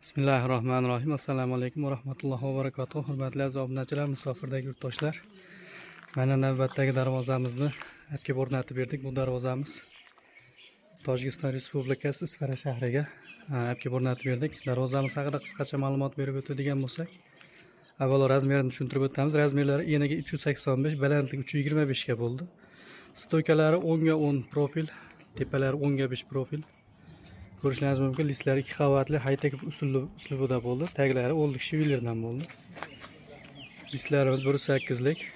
Bismillahirrohmanirrohim. Assalomu alaykum va rahmatullohi va barakatuh. Hurmatli aziz obunachilar, musofirdagi yurtdoshlar. Mana navbatdagi darvozamizni olib kelib o'rnatib berdik. Bu darvozamiz Tojikiston Respublikasi Isfara shahriga olib kelib o'rnatib berdik. Darvozamiz haqida qisqacha ma'lumot berib o'tadigan bo'lsak, avvalo razmerini tushuntirib o'tamiz. Razmerlari eniga 385, balandligi 325 ga bo'ldi. Стойка lari 10 ga 10 profil, tepalari 10 ga 5 profil. Ko'rishlaringiz mumkin, listlari ikki qavatli high-tech uslubida bo'ldi. Taglari o'nlik швеллер dan bo'ldi. Listlarimiz 1.8lik.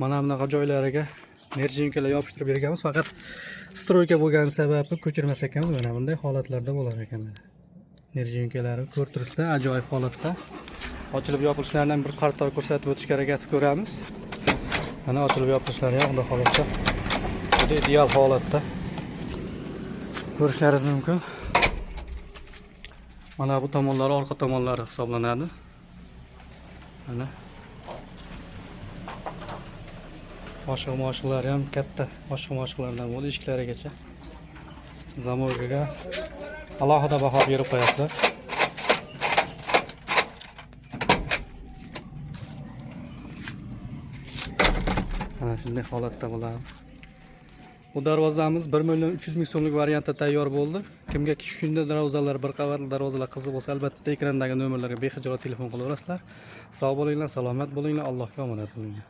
Mana bunaqa joylariga нержавейка lar yopishtirib berganmiz. Faqat стройка bo'lgani sababli ko'chirmas ekanmiz. Mana bunday holatlarda bo'lar ekan. Нержавейка lari ko'rib turibsizlar, ajoyib holatda. Ochilib yopilishlaridan bir qartor ko'rsatib o'tishga harakat qilib ko'ramiz. Mana ochilib yopilishlari ham, xudo xohlasa, juda ideal holatda. Ko'rishlaringiz mumkin. Mana bu tomonlari orqa tomonlari hisoblanadi. Mana oshiq moshiqlari ham katta oshiq moshiqlardan bo'ldi eshiklarigacha. Замок iga alohida baho berib qo'yasizlar. Mana shunday holatda bo'ladi. Bu darvozamiz 1 million 300 ming so'mlik variantda tayyor bo'ldi. Kimga shunday darvozalar, bir qavatli darvozalar qiziq bo'lsa, albatta ekrandagi nomerlarga bexijolat telefon qilaverasizlar. Sog' bo'linglar, salomat bo'linglar, Allohga omonat bo'linglar.